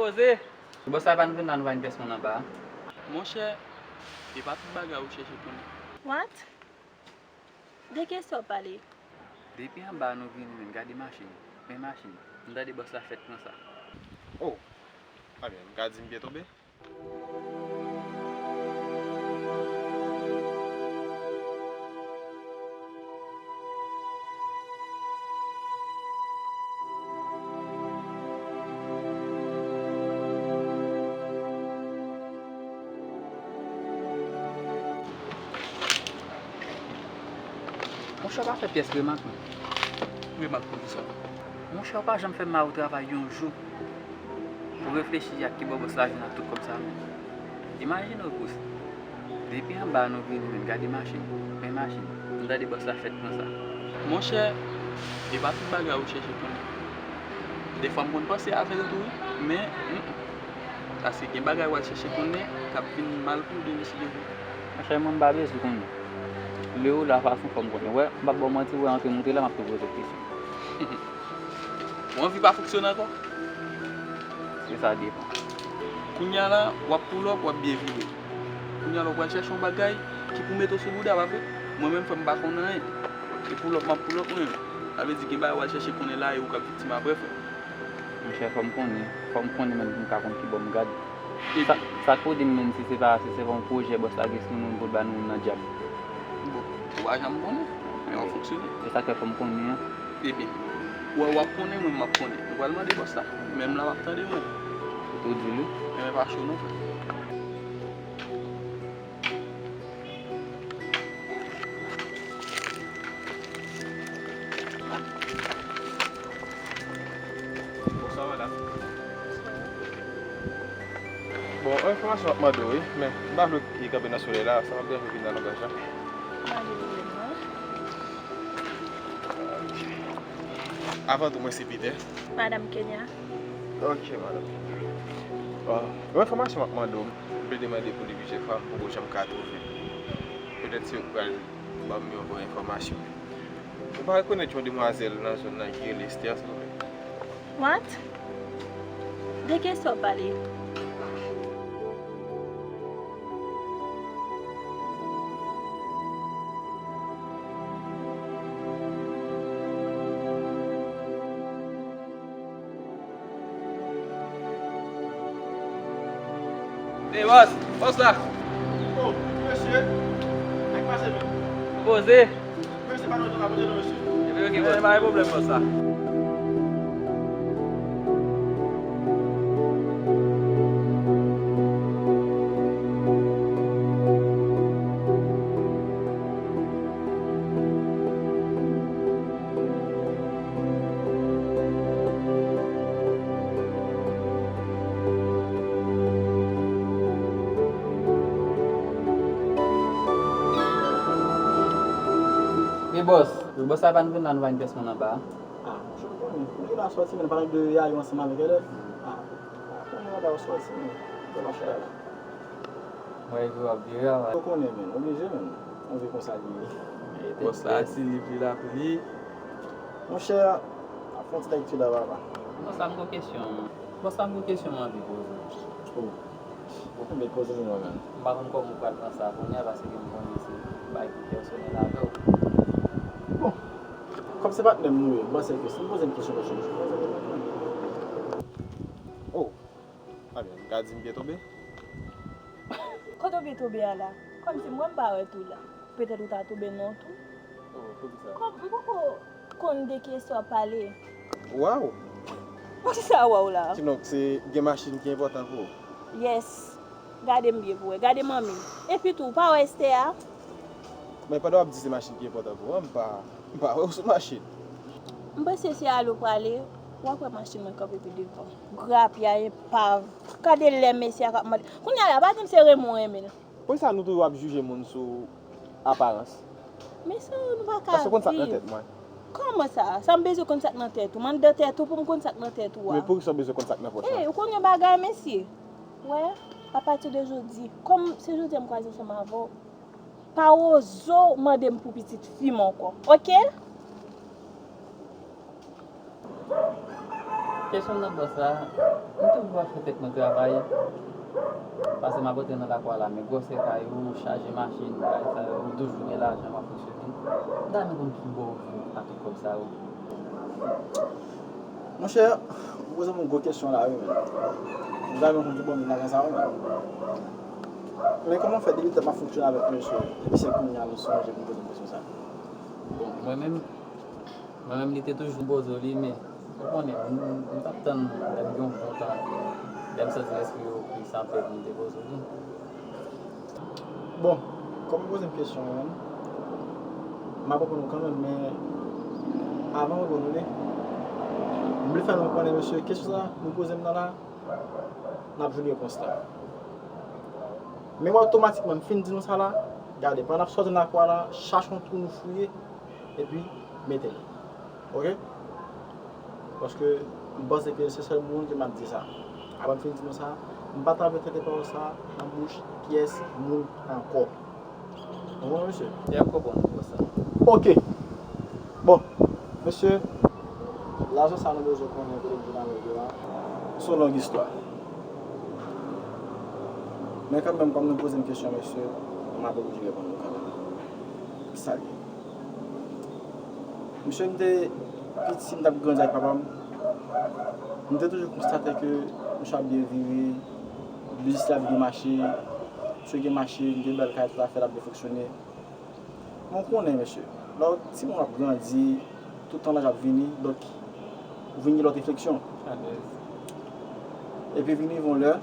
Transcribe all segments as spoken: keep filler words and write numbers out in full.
Poze! Bòs la pa n konn la, nou pa n pyès moun anba a. Monchè, e pa tout bagay ou chèche konnen. What? De kiyès w ap pale? Depi anba a nou vini, men gade machin. Men machin. M tande bòs la fèk pran sa. Oh! Ebyen, m ka di m byen tonbe? Monchè, w pa fè pyès remak non. Remak poukisa? Monchè, w pa janm fè m mal travay yon jou. Ou reflechi ak kibò bòs la jwenn ak tout kòb sa menm. Imajine w, bòs. Depi anba a nou vini, men gade machin. Men machin. M tande bòs la fèk pran sa. Monchè, e pa tout bagay ou chèche konnen. Defwa m konn panse avè l tou wi, men, mm, mm. Paske gen bagay w al chèche konnen k ap vin mal pou w demen si Dye vle. Monchè, mwen m pa bezwen konnen. Lè ou la fason fò m konnen. Wè, m p ap ba w manti, wè, antre moute la, m ap tou poze w kesyon. Ou anvi pa fonksyone ankò? Se sa depann. Kounye a la, w ap pull up, w ap byen vire. Kounye a la, w pral chèche yon bagay ki pou mete w sou bouda, pa vre? Mwen menm, frè m, m pa konn anyen. E pull up, m ap pull up mwen menm. Sa vle di gen bagay w al chèche konnen la e ou k ap viktim aprè, frè. Monchè, fò m konnen. Fò m konnen menm pou m ka konn kibò m gade. Sa, sa k pou di m menm si se pa, si se pa yon pwojè bòs la gen sou nou pou l ba nou nan djab? Bon, ou pa janm konnen, men w ap fonksyone. E sa k fè fò m konnen an. Ebyen, ou wè w ap konnen, mwen m ap konnen. Nou pral mande bòs la. Menm la w ap tande mwen. Ou tou di l wi. Enben pa cho non, frè. Bonswa, madanm. Bon, yon enfòmasyon m ap mande w, wi, men m pa vle w kanpe nan solèy la, sa m ap deranje w vin nan langaj la. Pa gen pwoblèm, non. Avan tou, mwen se Peter. Madanm Kenya. Ok, madanm. Bon, yon enfòmasyon m ap mande w, m plede mande pou li plizyè fwa, m poko janm ka twouve. Petèt se ou k pral ban m yon bon enfòmasyon. Ou pa rekonèt yon demwazèl nan zòn nan ki rele Esther, silvouplè? What? De kiyès w ap pale? Ey, bòs! Bòs la! Oh, mesye! Sa k pase menm? Poze! Mesye, pa nan oto la, poze non, mesye. Epi, ok, bòs. Eh, pa gen pwoblèm, bòs la. Men bòs, bòs la pa n konn la, nou pa n pyès moun anba a. Ah, monchè, m konnen. Ou gen dwa sòti, men pandan de yayo ansanm avèk L F. Ah, ah, konnen w ta sòti, men. Ou mache la. Mwen rive w ap vire a. Ou konnen, men. Oblije, men. Ou vle konsa li ye. Bòs la, ti li pli la pli. Monchè, ap fè yon ti lèkti la, papa. Bòs la, m gon kesyon. Bòs la, m gon kesyon m anvi poze w. Oh. Bon, men poze pou mwen menm. M pa konn kòman w pral pran sa kounye a, paske m konnen se bagay ki pèsonèl avè w. Bon, kòm se patnè m nou ye, m panse ke si m poze l kesyon, kesyon, kesyon, kesyon. Oh, ebyen, m ka di m byen tonbe? Kote w byen tonbe a la? Kòmsi m wè m pa wè tou la. Petèt ou ta tonbe non tou. Oh, poukisa? Kòm m poko konn de kiyès w ap pale. Waw! Poukisa waw la? Kidonk, se gen machin ki enpòtan pou ou? Yes. Gade m byen pou wè. Gade manmi. Epi tou, ou pa wè Esther a? Men pandan w ap di se machin ki enpòtan pou ou an, m pa, m pa wè w sou machin. M panse se ale w prale, w ap wè machin mwen kanpe pi devan. Grapya enpav. Gade lè mesye a k ap mande. Kounye a la, pa di m se renmen w renmen l. Poukisa nou toujou ap jije moun sou aparans? Men sa yo nou pa ka viv. Èske w konn sa k nan tèt mwen? Kòman sa? Sa m bezwen konn sa k nan tèt ou? M anndan tèt ou pou m konn sa k nan tèt ou a. Men poukisa w bezwen konn sa k nan pòch mwen? Ey, ou konn yon bagay, mesye? Wè, apati de jodi, kòm se jodi a m kwaze ansanm avè w, pa oze w mande m pou pitit fi m ankò, oke? Kesyon nan bòs la, m toujou ap fè tèt mwen travay. Pase m ap antre nan lakou a la, men gwosè kay ou, chaje machin, bagay sa yo, ou toujou gen lajan, w ap fonksyone. M ta renmen konn ki bò ou fè ak tout kòb sa yo. Monchè, ou poze m yon gwo kesyon la, wi, men. M ta renmen konn ki bò m vin lajan sa, wi, men. Men kòman fè depi lè m ap fonksyone avèk misye, epi se kounye a nou sonje pou poze m kesyon sa? Bon, mwen menm, mwen menm, li te toujou poze w li, men ou konnen, m, m, m t ap tann lè m gen yon bon tan, lè m santi lespri yo plis anpè pou m te poze w li. Bon, kòm ou poze m kesyon an, m ap reponn ou kanmenm, men avan m reponn ou li, m vle fè nou konnen, mesye, kesyon sa nou poze m nan la, n ap jwenn repons la. Men otomatikman, m fin di nou sa la, gade, pandan n ap sòti nan lakou a la, chache yon twou nou fouye, epi mete l. Oke? Paske m panse ke se sèl moun ke m ap di sa. Apre m fin di nou sa, m pa ta vle tande pawòl sa nan bouch pyès moun ankò. Ou konprann, mesye? Ya, m konprann ou, bòs la. Oke. Bon, mesye, lajan sa nou bezwen konnen kote m vin avèk yo a. Se yon long istwa. Men kanmenm, kòm nou poze m kesyon, mesye, m ap oblije reponn nou kanmenm. Sa l ye. Mesye, m te piti, m t ap grandi ak papa m. M te toujou konstate ke misye ap byen vire, biznis li ap byen mache, misye gen machin, gen bèl kay, tout afè l ap byen fonksyone. Men w konnen, mesye, lè w timoun w ap grandi, tout tan laj ap vini, donk, ou vin gen lòt refleksyon. Epi vin rive yon lè,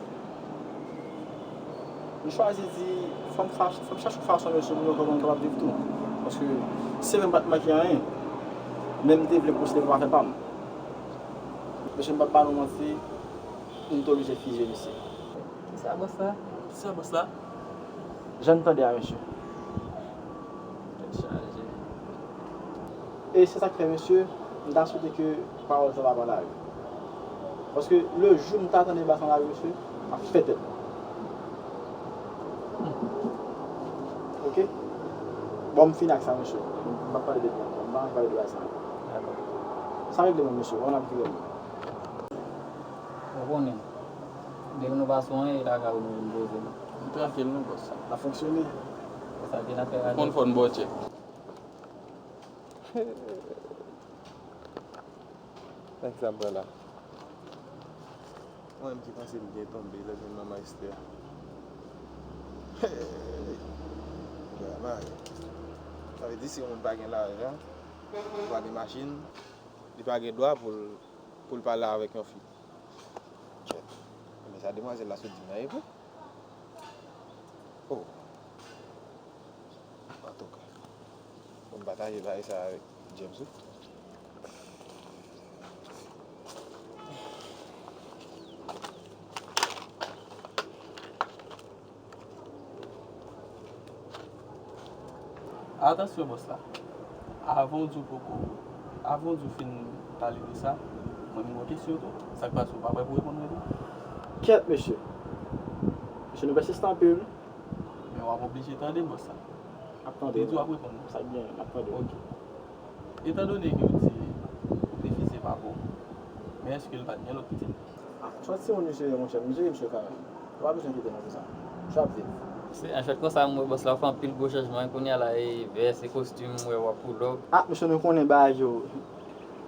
m chwazi di, fò m fa-, fò m chache yon fason, mesye, pou mwen kapab viv tou. Paske se vre m pa t manke anyen, men m te vle posede pou afè pa m. Mesye, m p ap ba nou manti, m te oblije fize misye. Kisa bòs la? Kisa bòs la? Jan n tande a, mesye. Tèt chaje. E se sa k fè, mesye, m ta swete ke pawòl sa pa pran lari. Paske le jou m ta tande bas nan lari, mesye, m ap fè tèt mwen. Oke? Bon, m fini ak sa, mesye. M p ap pale de, m pa anvi pale de bagay sa ankò. Dakò. Sa regle mwen, mesye. Bon, n ap vire. Ou konnen, depi nou pa sou anyen, e lakay ou nou vin poze nou. Nou trankil, non, bòs. N ap fonksyone. Sa gen afè a. Konn fò n ba w tchèk. Nèg sa m pran la. Mwen menm ki panse m byen tonbe lè m jwenn manman Esther. Hey! Travay. Sa vle di si yon moun pa gen lajan, pa gen machin, li pa gen dwa pou l, pou l pale avèk yon fi. Kèt. Men sa demwazèl la sot di m nan, e vre? Oh. Antouka, pou m pataje bagay sa avèk James wi. Atansyon, bòs la. Avan w di w poko, avan w di w fin pale de sa, mwen menm yon kesyon tou. Sa k pase, w pa prè pou reponn mwen tou? Kèt, mesye. Mesye, nou pèsistan anpil wi. Men w ap oblije tande, bòs la. M ap tande w. Li di w ap reponn mwen. Sa k genyen, m ap tande w. Oke. Etandone ke w di ou te fize papa w, men èske l pa t gen lòt pitit? Ah, se yon timoun misye ye, monchè. Misye ye, misye kanmenm. Ou pa bezwen kite non konsa. Misye ap viv. Se, anfèt, konsa m wè bòs la fè anpil gwo chanjman. Kounye a la, e vès, e kostim, m wè w ap pull up. Ah, mesye, nou konnen bagay yo.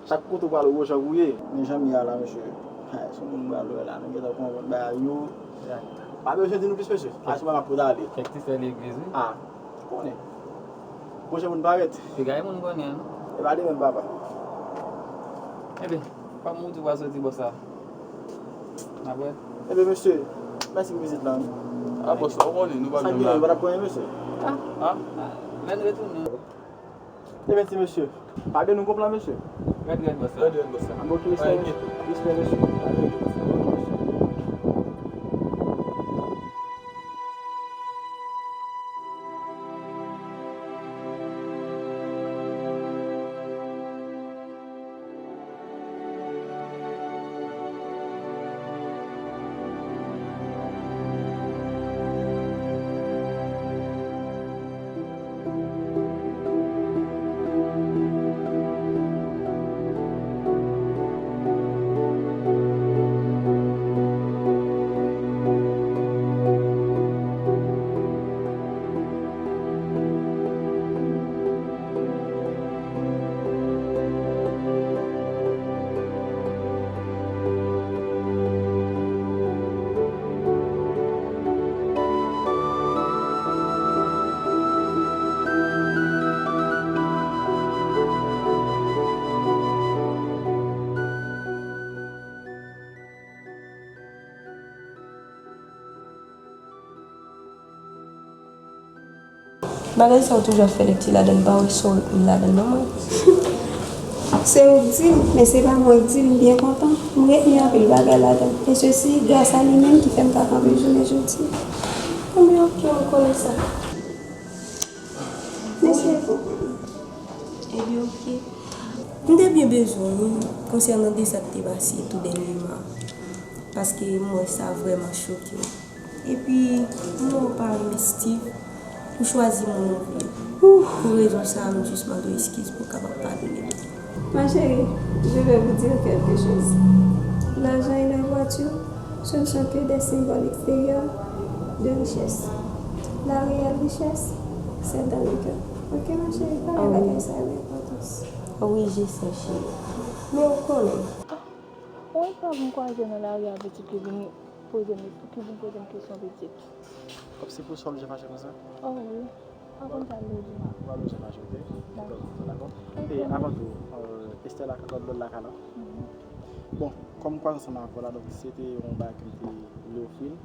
Chak kote w prale, ou gon jan w ye. Men jan m ye a la, mesye. Hay, se yon moun m pral wè la, nou gentan konprann bagay yo. Pa bezwen di nou plis, mesye. Achte m ap pote ale. Kèk ti sè legliz, wi. Ah, ou konnen. Pwochen moun parèt. Piga e moun konnen, non? E pa de menm, papa. Ebyen, kòm ou di w pral soti bò sa. N ap wè. Ebyen, mesye, mèsi pou vizit la, wi. Ah, bòs la, ou konnen, nou pa menm la. Sa k genyen, nou pa t ap pran anyen, mesye? Ah, ah, lè n retounen. Ebyen, ti mesye, pa de nou gon plan, mesye. Rèd, rèd, bòs la. Rèd, rèd, bòs la. Anben, ok, respè, mesye. Respè, mesye. Ok, mesye. Bagay sa ou toujou ap fè lèkti ladan, m pa wè sa w ladan non mwen. Se ou k di m, men se pa mwen k di l, m byen kontan. M retni anpil bagay ladan. E sesi gras a li menm ki fè m ka kanpe jounen jodi. Ebyen oke, m konnen sa. Mèsi pou. Ebyen oke. M te byen bezwen w wi, konsènan de sa k te pase tou dènyèman. Paske m wè sa vrèman choke m. Epi, m wè w pa renmen Steve, ou chwazi moun ou vle. Pou rezon sa a, m jis mande w eskiz pou w kapab padone m. Ma chérie, je vais vous dire quelque chose. L'argent et la voiture, ce ne sont que des symboles extérieurs de richesse. La réelle richesse, c'est dans le cœur. Ok, ma chérie, pa bay bagay sa yo enpòtans. Wi, je sais, chérie. Men ou konnen. Ou wè sa m kwaze nan lari a, pitit, ki vin poze m, ki vin poze m kesyon, pitit. Kòmsi pou sa w oblije fache konsa? Oh wi. Pa konn sa m vle di. Ou pa bezwen fache, oke? Dakò. Dakò? E avan tou, euh, Esther la, lòt, lòt lakay la. Mhm. Bon, kòm m kwaze ansanm avè w la, donk se te yon bagay ke m te vle ofri l.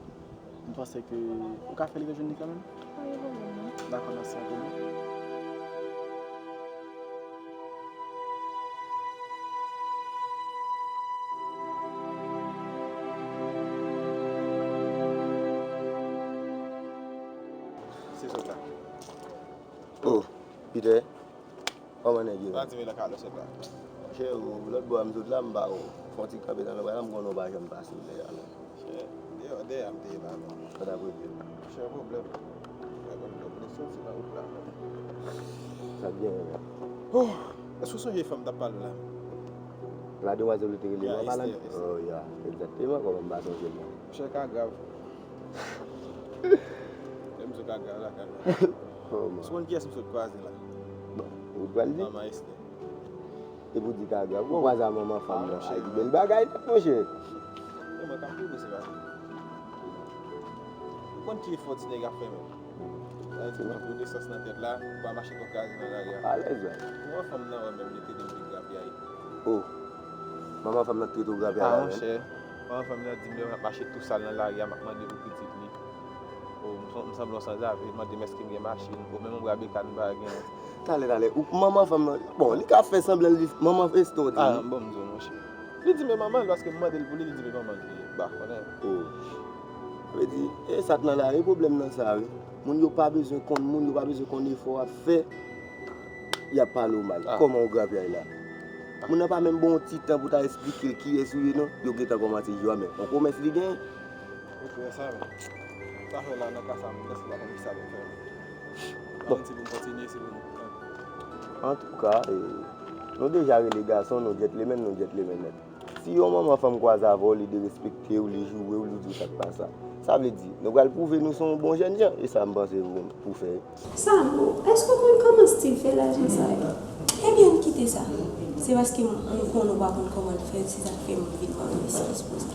M panse ke ou ka fè li rejwenn li kanmenm. Pa gen pwoblèm, non. Dakò, mèsi anpil. Se sòt la. Oh, Peter. Kòman nèg yo ye? Pa di m e nan kado sòt la. Monchè, lòt bò a m sot la, m pa wè w. Fè yon ti kanpe nan lòt bò la, m konnen w pa janm pase lè a non. Monchè, deyò, dèyè a m te ye la non. Sa t ap regle l? Monchè, pwoblèm. Mwen konn pwoblèm, se yon ti nan wout la. Sa k genyen menm? Oh, èske w sonje fanm m t ap pale w la? La demwazèl ou te rele m an palan? Oh, ya, egzakteman, kòman m pa sonje l non? Monchè, ka grav. Menm si w ka grav lakay la. Oh, man. Ou konn kiyès m sot kwaze la? Bon, ou pral di? Manman Esther. Epi w di ka grav. Ou kwaze a manman fanm nan. Ay, ki bèl bagay nèt, monchè. E mwen k ap pi gwo se pa sa. Ou konn ki efò ti nèg ap fè menm? Sa vle di, mwen konesans nan tèt la, ou pa mache tò kraze nan lari a. Alèz, wi. Manman fanm nan wè menm li te di m pi grav yay. Oh. Manman fanm nan trete w grav yay la menm. Ah, monchè. Manman fanm nan di m lè m ap mache tou sal nan lari a, m ap mande pou pitit li. O, m san-, m sanble yon sanzave, li mande m èske m gen machin, o menm yon bra bekàn m pa gen. Talè, talè, ou, manman fanm nan, bon, li ka fè sanblan li, manman Esther di. Ah, bon, m di w, monchè. Li di m e manman l, paske m mande l pou li, li di m e manman l li ye. M pa konnen. O. Sa vle di, e sa k nan la, e pwoblèm nan sa, wi. Moun yo pa bezwen konn moun, yo pa bezwen konn efò w ap fè. Y ap pale w mal. Ah. Kòman w grapyay la? Ah. Moun nan pa menm ba w yon ti tan pou w ta esplike l kiyès ou ye, non. Yo gentan kòmanse jwe a, men yon pwomès li genyen. Ou kwè sa, men. Sa fè la, nan ka sa, m prèske pa konn kisa pou m fè, men. Bon. Mwen di pou m kontinye, se pou m. Antouka, e, nou deja rele gason, nou gentleman, nou gentleman nèt. Si yon manman fanm kwaze avè w, li derespekte w, li joure w, li di w sa k pa sa. Sa vle di, nou pral pwouve nou se yon bon jènjan, e sa m panse pou, pou fè. Samo, èske w konn kòman Steve fè lajan sa yo? Ebyen, n kite sa. Se paske m, m konnen w pa konn kòman l fè, se sa k fè m vin mande w eskiz pou sa.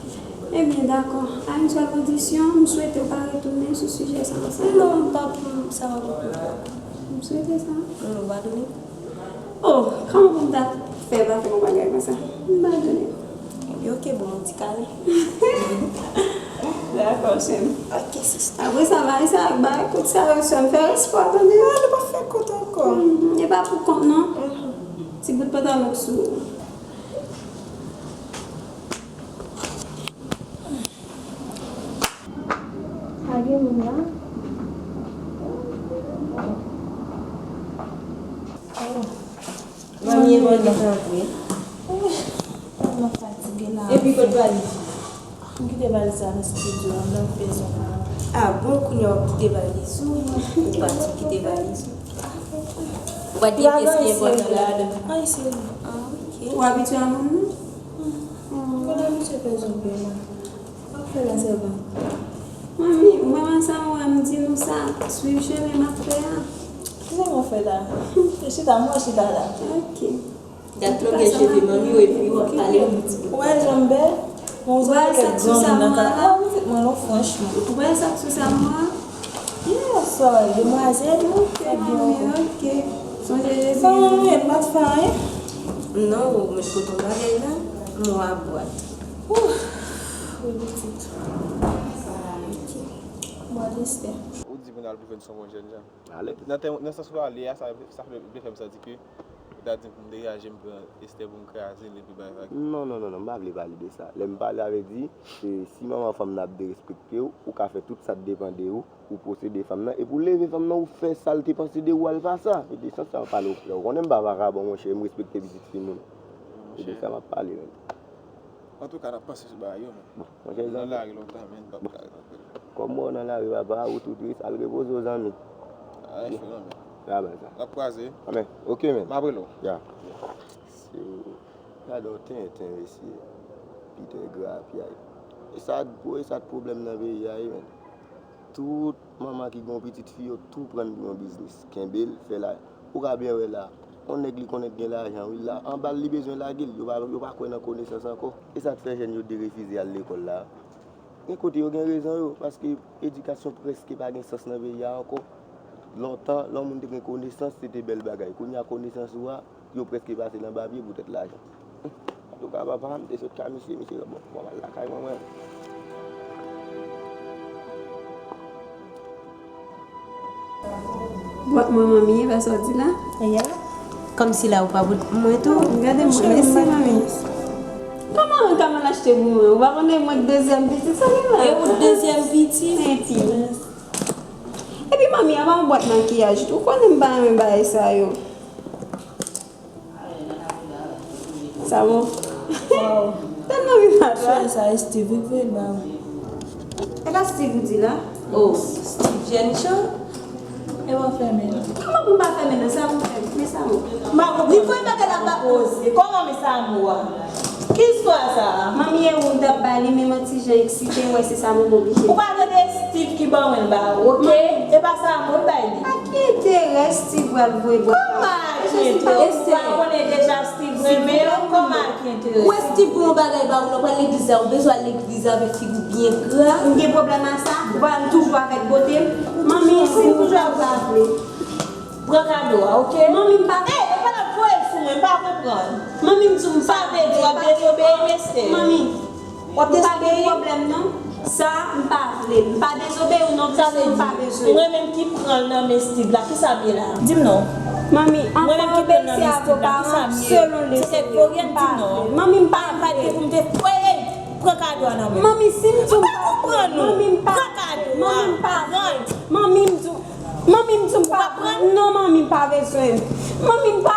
Ebyen, dakò. A yon sèl kondisyon, m swete w pa retounen sou sijè sa ankò. Non, m p ap, sa pa pou koup. M swete sa. Non, padone. Oh, kòman pou m ta fè pa fè yon bagay konsa? M padone. Ebyen, oke, bon, m di kale. Dakò, cheri. Oke, sista. Apre sa, bay sa, bay kout sa yo, sè m fè respè w, tande? Ah, nou pa fè kout ankò. Mhm, e pa pou kont, non. Mhm. Ti bout pantalon sou ou. Pa gen moun la. Oh. Manmi e bò nan vre. Mwen fatige la. Epi kot valiz ou? M kite valiz la nan estidyo a, m nan fè zòn la. Ah bon, kounye a w ap kite valiz ou? Ou pa di w kite valiz ou. Ou pa di pyès ki enpòtan ladan. Ay, seri. Ah, ok. Ou abitye a moun nan? M konn abitye fè zòn pè la. Sa w ap fè la, sèvant? Manmi, manman sa w wè m di nou sa, swiv chemen m ap fè a. Kisa m ap fè la? E chita, mwen chita la. Ok. Gad longè cheve manmi w epi w ap pale yon ti bout. Ou wè jan m bèl? Bon, ou wè sa k sou sa mwen la? Ah, pitit mwen non, franchman. Ou wè sa k sou sa mwen la? Yes, demwazèl, non? Ok, manmi, ok. Sonje Jezi. Sa mwen, m pa t fè anyen. Non, ou met kote yon bagay la, mwa bwat. Ouh, wi, pitit. Bon, Esther. Ou di pou n al pou jwenn sou yon jèn jan. Alèz. Nan, nan sans ou ale a, sa, sa vle fè m santi ke ou ta di m pou m degaje m pran Esther pou m kraze l epi bay vag. Non, non, non, non, m pa vle pale de sa. Lè m pale a vle di, e, si manman fanm nan ap derespekte w, ou ka fè tout sa k depann de ou, ou posede fanm nan, epi ou leve fanm nan, ou fè sa l te panse de ou a l pa sa. E de sans sa m ap pale w, frè. Ou konnen m pa vakabon, monchè, m respekte pitit fi moun. E de sa m ap pale, menm. Antouka, n ap panse sou bagay yo, men. Bon, monchè, nan lari lontan, men n p ap ka. Kòm mwen nan lari, papa, ou tou tris, al repoze w, zanmi. Ay, fè non, men. Sa ba sa. N ap kwaze. Amèn. Ok, men. M ap rele w. Ya. Si w gade yon tenten, mesye. Pete gra, pyay. E sa, e sa pwoblèm nan peyi a, wi, men. Tout manman ki gen yon pitit fi, yo tou pran l pou yon biznis. Kenbe l, fè la. Ou ka byen wè la. Yon nèg li konnen gen lajan, wi, la. Anba l, li bezwen lage l. Yo pa, yo pa kwè nan konesans ankò. E sa k fè jèn yo derefize al lekòl la. Gen kote yo gen rezon yo, paske edikasyon prèske pa gen sans nan peyi a ankò. Lontan, lè yon moun te gen konesans, se te bèl bagay. Kounye a, konesans ou a, yo prèske pase nan papye poutèt lajan. Antouka, papa, m te sot ka misye, misye, bon, bon, m al lakay mwen, mwen. Bwat mwen, manmi, e pa sa w di la? Ya. Kòmsi la ou pa pou mwen tou. Gade mwen, mèsi, manmi. Kòman ou ka mal achte pou mwen? Ou pa konnen mwen k dezyèm pitit, sa gen la? E ou dezyèm pitit? Epi. Epi, manmi, apa yon bwat makiyaj tou? Ou konnen m pa renmen bagay sa yo. Sa bon? Wow. Tèlman vin atò. Sè sa, e Steve ki voye l ba mwen. E pa Steve ou di la? Oh, Steve Jenicho? E w ap fèmen l. Kòman pou m pa fèmen l? Sa bon fè m? Men sa bon. Li voye bagay la ba koze. Kòman men sa mo a? Ki istwa sa a? Manmi, e ou m t ap ba li, men m ti jan eksite, wè se sa m oblije. Ou pa tande Steve ki ban mwen l ba ou, oke? E pa sa mwen bay li. A ki enterè Steve pral voye bwat la? Kòman a ki enterè? Ou pa konnen deja Steve renmen l, kòman a ki enterè? Ou wè Steve voye yon bagay ba ou la, ou pral legliz la, ou bezwen al legliz avèk figi w byen gra. M gen pwoblèm a sa? Ou pa wè m toujou avèk bote m? Manmi, si m toujou ap pa vle. Pran kado a, oke? Manmi, m pa. Ey, ou pa t ap voye l sou mwen, m pa konprann. Manmi, m di w m pa vle. Sa vle di w ap dezobeyi mesye? Manmi, w ap dezobeyi? M pa gen pwoblèm, non. Sa, m pa vle. M pa dezobeyi w, non, paske m pa bezwen. Mwen menm ki pran l nan men Steve la, kisa m ye la? Di m non. Manmi, anfò obeyisi a vo paran, selon le Senyè. M pa vle. Manmi, m pa vle. Pou m te voye, pran kado a nan men. Manmi, si m di w m pa vle. Manmi, m pa vle. Manmi, m pa vle. Manmi, m di w Manmi, m di w m pa pran. Non, manmi, m pa bezwen. Manmi, m pa